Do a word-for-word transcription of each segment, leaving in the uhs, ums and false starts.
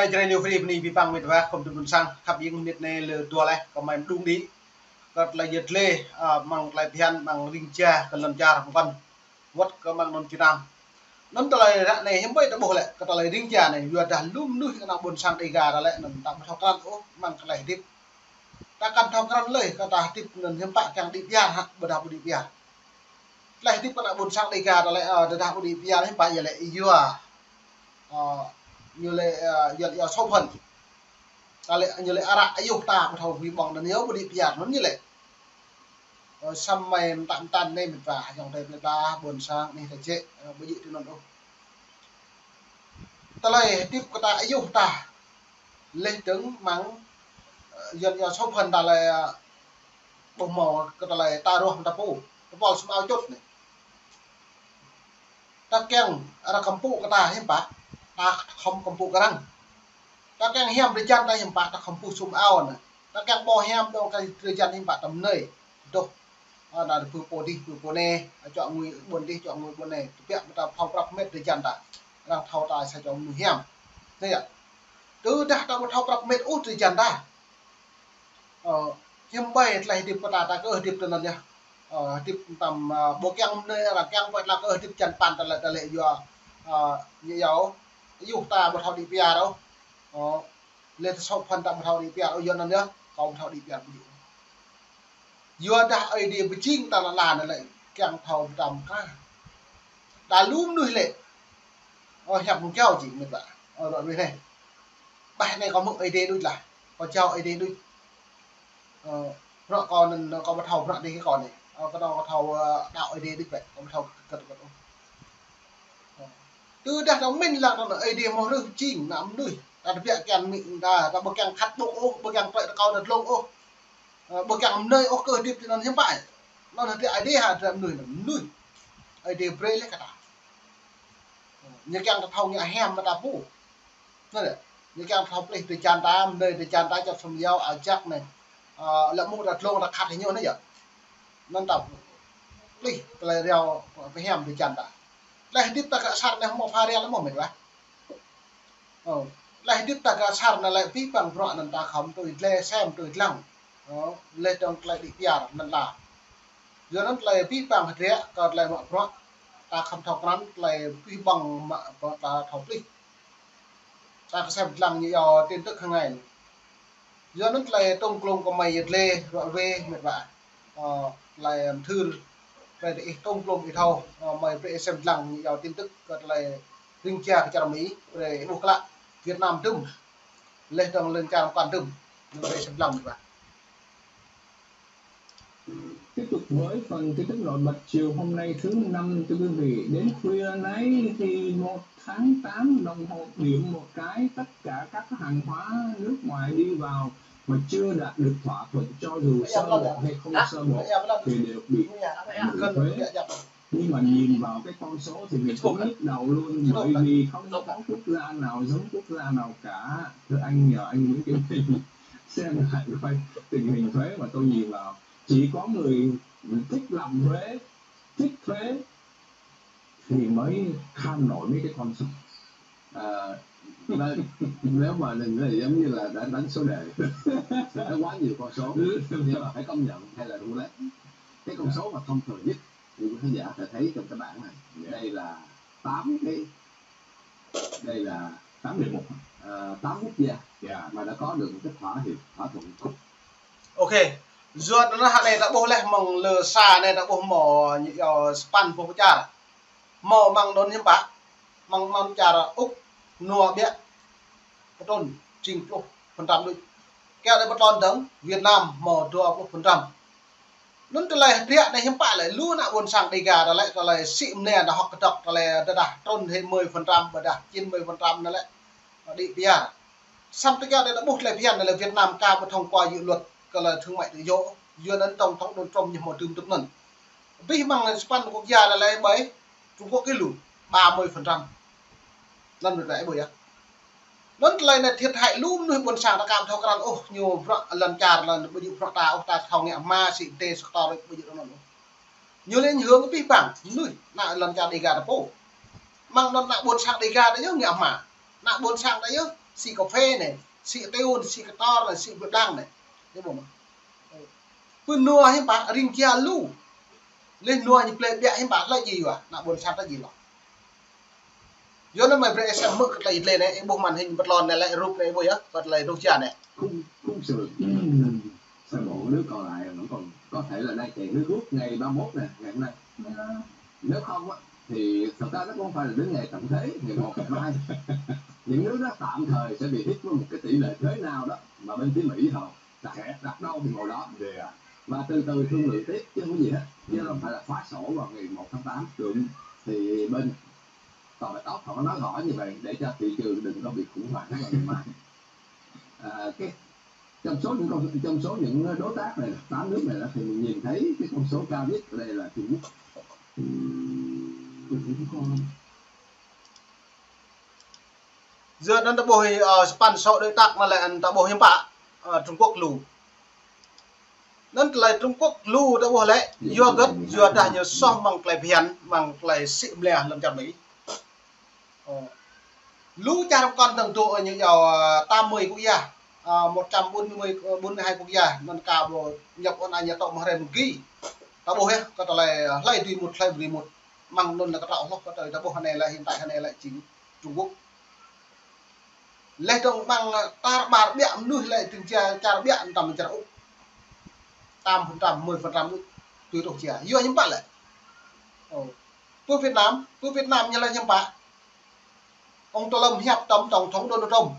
Jrai ñu free bơni ƀing păng mĕt wa khŏm tŭ ƀôn sang khăp jing mĕt ne lơ dua leh kơ mai mơđung đĭ. Kơ tơlơi yơh lĕ, a, mơ̆ng tơlơi phiăn mơ̆ng ring ja kơ lŏn čar mơkăn. Wơ̆t kơ mơ̆ng anŭn Việt Nam. Anŭn tơlơi ră anai hiư̆m ƀai ta ƀuh lĕ, kơ tơlơi ring ja anai, yua dah lu mơnuih ană ƀôn sang Đêga ta lĕ, anŭn ta ƀu thâo krăn ôh, mơ̆ng tơlơi hơdip. Ta kăn thâo krăn lơi, kơ ta hơdip anŭn hiư̆m pă kiăng đĭ piar hă, ƀôdah ƀu đĭ piar. Tơlơi hơdip kơ ană ƀôn sang Đêga ta lĕ, ơ, tơdah ƀu đĭ piar hiư̆m pă yơh lĕ, yua. Ơ, ñu lĕ, ơ, yua, yua sô̆ phăn. Ta lĕ, ñu lĕ ară ayuh ta ƀu thâo hui ƀơ̆ng anŭn yơh ƀu đĭ piar anŭn ñu lĕ. Ơ, samơ̆ mơtam mơtam anai mĕt wa, ayŏng adơi mĕt wa, ƀôn sang anih ta jĕ, ơ, ƀu djơ̆ tui anŭn ôh. Tơlơi hơdip kơ ta ayuh ta. Leh dơ̆ng mơ̆ng, ơ, yua, yua sô̆ phăn ta lĕ, ơ, ƀuh hmâo kơ tơlơi ta ruah mơ̆ng ta pô. Tơpul sum ao čut anai. Ta kiăng arăng kơmpŭ kơ ta hiư̆m pă, ta khŏm kơmpŭ kơ arăng. Ta kiăng hiam drơi jan ta hiư̆m pă, ta khŏm pŭ sum ao anai. Ta kiăng ƀu hiam dong kơ drơi jan hiư̆m pă ta mơnơi. Dŏ. A, anai pŭ pô dih, pŭ pô anai, a, čuă ngui ƀôn dih, čuă ngui ƀôn anai. Tơbiă mơ̆ ta thâo prăp mĕt drơi jan ta. Arăng thâo ta sa čô mơnuih hiam. Anai yơh. Tơdah ta ƀu thâo prăp mĕt ôh drơi jan ta. Ơ, hiư̆m ƀai tơlơi hơdip kơ ta, ta kơ hơdip tui anŭn yơh. Ơ, hơdip tăm, ơ, ƀu kiăng mơnơi arăng kiăng ƀai tơlơi kơ hơdip jan păn tơlơi, tơlơi yua, ơ, ñu yua. Ayuh ta ƀu thâo đĭ piar ôh. Ơ, leh ta sô̆ phăn ta ƀu thâo đĭ piar ôh, yua anŭn yơh, kâo ƀu thâo đĭ piar ƀu djơ̆. Yua dah Ơi Adai pơjing ta lă lăn anai lĕ kiăng thâo tăm kra. Đa lu mơnuih lĕ. Ơ, hiăp mơ̆ng kiao jing mĕt wa. Ơ, rŏ mơnuih anai. Ƀah anai kâo mơ̆ng Ơi Adai đôč lah. Kâo jao Ơi Adai đôč. Ơ, bruă kâo anŭn, kâo ƀu thâo bruă anai kơ kâo anai. Ơ, kâo thâo, kâo thâo, ơ, đaŏ Ơi Adai đôč wĕ. Kâo ƀu thâo kơ, kơ, kơ. Ơ. Tơdah ta min lăng tơlơi Ơi Adai mơ̆ rơh jing ană mơnuih. Ta tơbiă kiăng min ta, ta ƀu kiăng khăt ƀôk ôh, ƀu kiăng trơi tơkâo ta dlông ôh. Ơ, ƀu kiăng mơnơi ôh kơ hơdip tui anŭn hiư̆m pă. Anŭn hơdip Ơi Adai hă, tơlơi mơnuih anŭn mơnuih. Ơi Adai brơi leh kơ ta. Ơ, ñu kiăng ta thâo ngă hiam mơ̆ ta pô. Anŭn yơh. Ñu kiăng thâo plih drơi jan ta, mơnơi drơi jan ta čŏp sum yua, a, jak anai. Ơ, lĕ mơ̆ ta dlông ta khăt hĭ ñu anai yơh. Anŭn ta plih tơlơi riâo pơhiam drơi jan ta. Tơlơi hơdip ta kơ asar anai hmâo pha rial mơ̆ mĕt wa. Ơ, tơlơi hơdip ta kơ asar anai lĕ pih păng bruă anŭn ta khŏm tui tle sem tui lăng. Ơ, leh dơ̆ng tơlơi đĭ piar anŭn lah. Yua anŭn tơlơi pih păng hơdră kơ tơlơi mă bruă ta khŏm thâo krăn tơlơi pih păng mă bruă ta thâo plih. Ta kơ sem lăng ñu yua tin tức hàng ngày. Yua anŭn tơlơi tŏng klŏng kơ mai yơh lĕ, ră wĕ mĕt wa. Ơ, tơlơi mơthưr, tơlơi ih tŏng klŏng ih thâo, ơ, mai brơi sem lăng ñu yua tin tức kơ tơlơi ring ja kơ čar Mi, brơi ƀuh klă Việt Nam dŭm. Leh dơ̆ng lŏn čar mơkăn dŭm. Ñu brơi sem lăng mĕt wa. Tiếp tục với phần tin tức nổi bật chiều hôm nay thứ năm, thưa quý vị. Đến khuya nay thì một tháng tám, đồng hồ điểm một cái, tất cả các hàng hóa nước ngoài đi vào mà chưa đạt được thỏa thuận, cho dù sơ bộ hay không sơ bộ, thì đều bị áp thuế. Nhưng mà nhìn vào cái con số thì mình cũng nhức đầu luôn, bởi vì không có quốc gia nào giống quốc gia nào cả. Thưa anh, nhờ anh Nguyễn Kim Bình xem lại coi tình hình thuế mà tôi nhìn vào, chỉ có người thích làm thuế, thích thuế thì mới kham nổi mấy cái con số. À, nếu, nếu mà mình thì giống như là đã đánh số đề, đã quá nhiều con số, nhưng mà phải công nhận hay là roulette, cái con số mà thông thường nhất thì quý khán giả sẽ thấy trong cái bảng này, đây là tám cái, đây là tám mười một, ờ, tám quốc gia mà đã có được một cái thỏa hiệp, thỏa thuận. Ok. Yua anŭn ră anai ta ƀuh leh mơ̆ng lơ sa anai ta ƀuh hmâo ñu yua sapăn pluh pơčar. Hmâo mơ̆ng anŭn hiư̆m pă. Mơ̆ng anŭn čar Úc nua biă pơtrŭn jing pluh phần trăm đôč. Kiăng đơi pơtrŭn dơ̆ng Việt Nam hmâo dua pluh phần trăm. Anŭn tơlơi hơdră anai hiư̆m pă lĕ lu ană ƀôn sang Đêga ta lĕ tơlơi sĭ mơnĕ ta hŏk kơdŏk tơlơi tơdah trŭn hĭ mười phần trăm ƀôdah chín mươi phần trăm anai lĕ. Đĭ piar. Samơ̆ tơkeng đơi ta ƀuh tơlơi phiăn anai lĕ Việt Nam ka ƀu thông qua dự luật kơ tơlơi thương mại tự do. Yua anŭn tổng thống Donald Trump ñu hmâo tơm tŭk anŭn. Abih bang sapăn quốc gia anai lĕ ƀơi Trung Quốc kơ lu ba mươi phần trăm. Anŭn lĕ ƀơi yơh. Anŭn tơlơi anai thiệt hại lu mơnuih ƀôn sang ta ka ƀu thâo krăn ôh ñu bruă lŏn čar anŭn ƀu djơ̆ bruă ta ôh ta thâo ngă hma sĭ tê sĭ kơtor ƀu djơ̆ anŭn ôh. Ñu lĕ ñu hơ̆ng abih bang mơnuih ană lŏn čar Đêga ta pô. Mơ̆ng anŭn ană ƀôn sang Đêga ta yơh ngă hma. Ană ƀôn sang ta yơh sĭ kơphê anai, sĭ tơyun, sĭ kơtor anai, sĭ bơdang anai. Ñu ƀuh mơ̆? Pơ nua hiư̆m pă ring jia lu. Leh nua ñu plei ƀiă hiư̆m pă lĕ jing yua, ană ƀôn sang ta jing lŏ. Yua anŭn mơi brơi ih sem hmư̆ kơ tơlơi ih lĕ anai, ih ƀuh màn hình pơtlon anai lĕ, rup anai ih ƀuh yơh, kơ tơlơi tuh jia anai. Khung, khung sơ, sơ bộ nước còn lại vẫn còn có thể là đang chạy nước rút ngày ba mốt nè, ngày hôm nay. Nếu không á, thì thật ra nó cũng không phải là đến ngày tận thế, ngày một, ngày hai. Những nước đó tạm thời sẽ bị hit với một cái tỷ lệ thuế nào đó mà bên phía Mỹ họ đặt, đặt đâu thì ngồi đó. Và từ từ thương lượng tiếp chứ không có gì hết. Chứ không phải là phá sổ vào ngày một tháng tám. Đúng. Thì bên tòa bạch ốc họ nói rõ như vậy để cho thị trường đừng có bị khủng hoảng vào ngày mai. À, cái, trong số những con, trong số những đối tác này, tám nước này đó, thì mình nhìn thấy cái con số cao nhất ở đây là Trung Quốc. Yua anŭn ta ƀuh, ơ, sapăn sô đối tác anŭn lĕ anŭn ta ƀuh hiư̆m pă, ơ, Trung Quốc lu. Anŭn tơlơi Trung Quốc lu ta ƀuh lĕ, yua hơget, yua dah ñu soh mơ̆ng tơlơi phiăn, mơ̆ng tơlơi sĭ mơliah lŏn čar Mỹ. Ơ. Lu čar rơkon dơ̆ng tŭ ñu yua, ơ, tám mươi quốc gia, ơ, một trăm bốn mươi, ơ, bốn mươi hai quốc gia, anŭn ka ƀu nhập ôn ai ñu tŏ mơ̆ hrĕ mơ̆ gih. Ta ƀuh yơh, kơ tơlơi, ơ, hlơi tui mŭt, hlơi ƀu tui mŭt. Mơ̆ng anŭn lĕ kơ tŏ hloh, kơ tơlơi ta ƀuh anai lĕ hiện tại anai lĕ jing Trung Quốc. Leh dơ̆ng mơ̆ng, ơ, tar ƀar ƀiă mơnuih lĕ tơ̆ng jia čar ƀiă anŭn tăm čar Úc. Tám phần trăm, mười phần trăm tui tuh jia. Yua hiư̆m pă lĕ. Ơ. Pơ Việt Nam, pơ Việt Nam ñu lĕ hiư̆m pă. Ông Tô Lâm hiăp tăm tổng thống Donald Trump.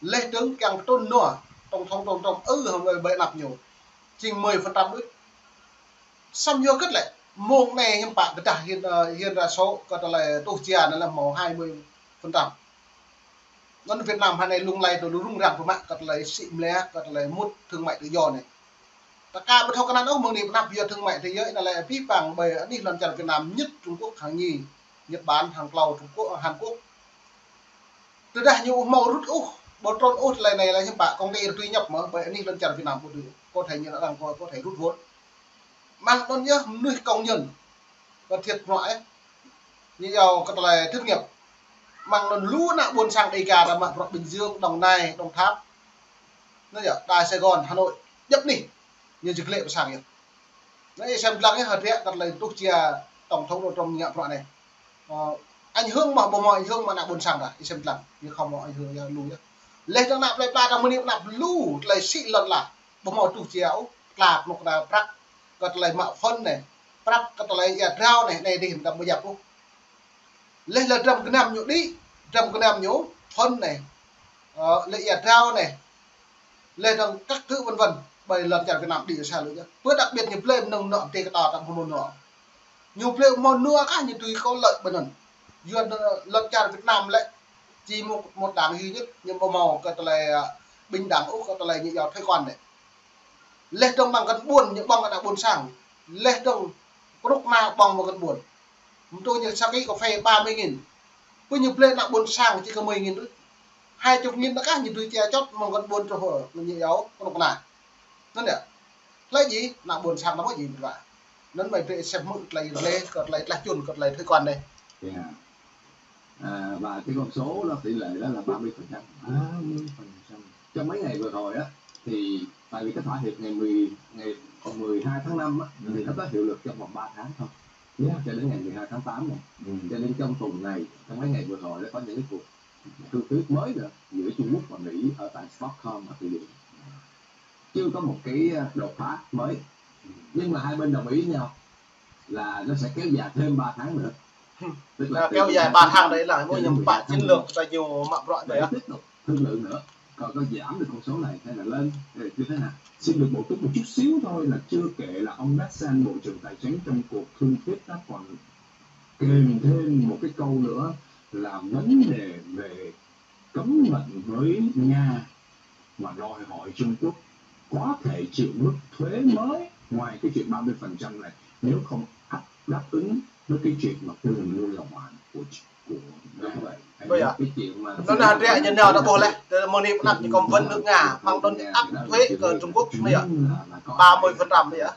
Leh dơ̆ng kiăng pơtrŭn nua, tổng thống Donald Trump ư hăng ƀơi, ƀơi anăp ñu. Jing mười phần trăm đôč. Samơ̆ yua hơget lĕ, mông anai hiư̆m pă kơdah hiên, ơ, hiên ra số kơ tơlơi tuh jia anai lĕ hmâo hai mươi phần trăm. Anŭn Việt Nam hrơi anai lung lay tơlơi rŭng răng pơmă kơ tơlơi sĭ mơliah, kơ tơlơi mŭt thương mại tự do anai. Ta ka ƀu thâo kơ anŭn ôh, mơ̆ng anai pơanăp yua thương mại thế giới anai lĕ abih bang ƀơi anih lŏn čar Việt Nam, nhất Trung Quốc hăng ñu, Nhật Bản hăng klâo Trung Quốc, Hàn Quốc. Tơdah ñu ƀu hmâo rŭt ôh, ƀu trŭn ôh tơlơi anai lĕ hiư̆m pă, công ty tui nhập mơ̆, ƀơi anih lŏn čar Việt Nam ƀu dưi. Có thể ñu đang có, có thể rút vốn. Mơ̆ng anŭn yơh mơnuih công nhân. Kơ thiệt bruă ĕh. Ñu yua kơ tơlơi thất nghiệp. Mơ̆ng anŭn lu ană ƀôn sang Đêga ta mă bruă Bình Dương, Đồng Nai, Đồng Tháp. Anŭn yơh, Đài Sài Gòn, Hà Nội. Djŏp anih. Ñu jơglĕ pơ sang yơh. Anai ih sem lăng yơh hơdră kơ tơlơi tuh jia tổng thống Donald Trump ngă bruă anai. Ơ, ảnh hưởng mơ̆, ƀu hmâo ảnh hưởng mơ̆ ană ƀôn sang ta, ih sem lăng. Ñu không hmâo ảnh hưởng yơh lu yơh. Leh dơ̆ng ană plei pla ta mơ̆ng anai pơanăp lu, tơlơi sĭ lŏn lah. Ƀu hmâo tuh jia ôh, tla kơnuk kơna prăk. Kơ tơlơi mă phun anai, prăk kơ tơlơi ia drao anai, anai dih ta ƀu yap ôh. Leh lĕ dram gơnam ñu đĭ, dram gơnam ñu, phun anai. Ơ, lĕ ia drao anai. Leh dơ̆ng các thứ vân vân, ƀơi lŏn čar Việt Nam đĭ sa lu yơh. Pơ đặc biệt ñu blơi mơnơ̆ng nua, tê kơ ta ta hmâo nua. Ñu blơi hmâo nua kah ñu tui có lợi ƀơi anŭn. Yua anŭn lŏn čar Việt Nam lĕ, chỉ một, một đảng duy nhất, ñu ƀu hmâo kơ tơlơi, ơ, bình đẳng ôh kơ tơlơi ñu yua thuế quan anai. Leh dơ̆ng mơ̆ng găn ƀuôn, ñu ƀơ̆ng ană ƀôn sang. Leh dơ̆ng kơnuk kơna ƀơ̆ng mơ̆ng găn ƀuôn. Mơ̆ng tui ñu sa ký cà phê ba mươi nghìn. Pơ ñu blơi ană ƀôn sang či kơ mười nghìn đôč. Hai chục nghìn anŭn kah ñu dưi chia chót mơ̆ng găn ƀuôn truh, ơ, ñu yua kơnuk kơna. Anŭn yơh. Tơlơi jing, ană ƀôn sang ta mơ̆ jing bruă. Anŭn mơi brơi sem hmư̆ tơlơi lĕ, kơ tơlơi tlah čun, kơ tơlơi thuế quan anai. Dạ. À, và cái con số đó, tỷ lệ đó là ba mươi phần trăm. Ba mươi phần trăm. Trong mấy ngày vừa rồi á, thì tại vì cái thỏa hiệp ngày mười, ngày mười hai tháng năm á, thì nó có hiệu lực trong vòng ba tháng thôi. Dạ. Cho đến ngày mười hai tháng tám này. Ừ. Cho nên trong tuần này, trong mấy ngày vừa rồi, nó có những cái cuộc thương thuyết mới nữa giữa Trung Quốc và Mỹ ở tại Stockholm, ở Thụy Điển. Chưa có một cái, ờ, đột phá mới. Nhưng mà hai bên đồng ý nhau là nó sẽ kéo dài thêm ba tháng nữa. Tức là kéo dài ba tháng đấy là mỗi nhằm ba chiến lược ta nhiều mạo bruă đấy. Để tiếp tục thương lượng nữa, coi có giảm được con số này hay là lên, hay là như thế nào. Xin được bổ túc một chút xíu thôi là chưa kể là ông Natsan, Bộ trưởng Tài chính, trong cuộc thương thuyết đó còn kèm thêm một cái câu nữa là vấn đề về cấm vận với Nga mà đòi hỏi Trung Quốc có thể chịu mức thuế mới ngoài cái chuyện ba mươi phần trăm này nếu không áp, đáp ứng với cái chuyện mà pulling nuclear của, của Nga. Đúng vậy. Cái chuyện mà... Anŭn hơdră ñu nao ta ƀuh leh, tơ mơ̆ng anai pơanăp ñu cấm vận nước Nga, mơ̆ng anŭn áp thuế kơ Trung Quốc anai yơh, ba mươi phần trăm anai yơh.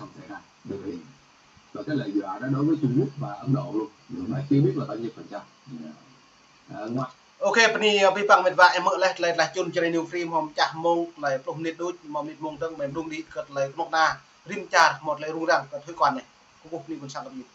Và cái lợi dọa đó đối với Trung Quốc và Ấn Độ luôn, mà chưa biết là bao nhiêu phần trăm. À, ngoài Ok, bơni, ơ, abih bang met wa, ih hmư̆ laih tơlơi tlaih čun Jrai New Free hmâo pơčah mông tơlơi pluh mơnit đôč, mơnit mông dơ̆ng, mơ̆ng mông đĭ kơ tơlơi kơnuk kơna rĭm čar, hmâo tơlơi rŭng răng kơ thói quen anai. Kơkuh bơni ƀuôn sang khăp mĭn.